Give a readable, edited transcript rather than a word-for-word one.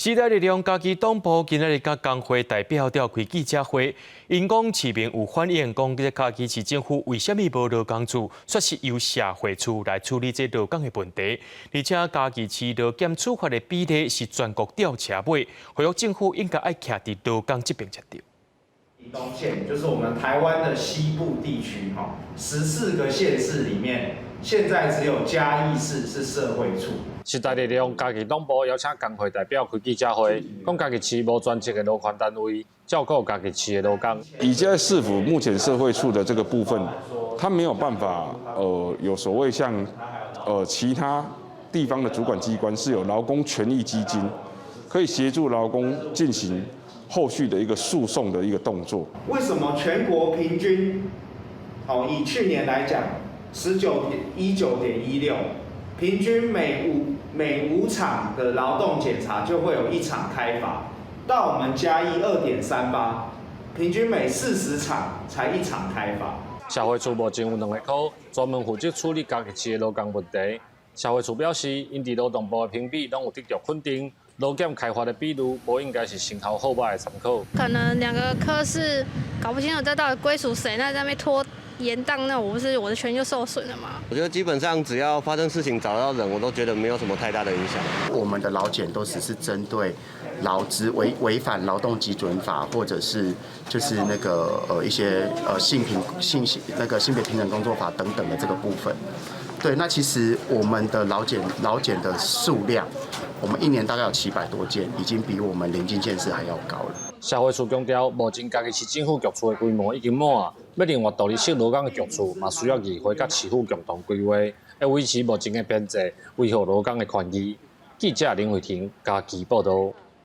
時代力量嘉義黨部今仔日佮工會代表召開記者會，𪜶講市民有反映，講這個嘉義市政府為啥物無勞工處，煞是由社會處來處理這勞工的問題，而且嘉義市勞檢處罰的比例是全國吊車尾，呼籲政府應該愛徛佇勞工這邊才對。屏東縣就是我們台灣的西部地區，哈，14個縣市裡面，現在只有嘉義市是社會處。時代力量嘉義黨部邀請工會代表開記者會，講嘉義市無專職的勞權單位照顧嘉義市的勞工。以現在市府目前社會處的這個部分，他沒有辦法，有所謂像，其他地方的主管機關是有勞工權益基金，可以協助勞工進行後續的一個訴訟的一個動作。為什麼全國平均，好，以去年來講，19.16，平均每五場的勞動檢查就會有一場開罰，到我們嘉義2.38，平均每40場才一場開罰。社會處目前有兩個科，專門負責處理嘉義市的勞工問題。社會處表示，𪜶佇勞動部的評比攏有得著肯定，勞檢開罰的比率無應該是成效好䆀的參考。可能兩個科室搞不清楚這到底歸屬誰，那在那邊拖延宕，那我不是我的權就受損了嗎？我覺得基本上只要發生事情找到人，我都覺得沒有什麼太大的影響。我們的勞檢都只是針對勞資違反勞動基準法，或者是就是那個一些性平性那個性別平等工作法等等的這個部分。對，那其實我們的勞檢的數量，我們一年大概有700多件，已經比我們鄰近縣市還要高了。社會處強調，目前嘉義市政府局處的規模已經滿，欲另外獨立設勞工的局處，嘛需要議會佮市府共同規劃，欲維持目前的編制，維護勞工的權益。記者林慧婷嘉義報導。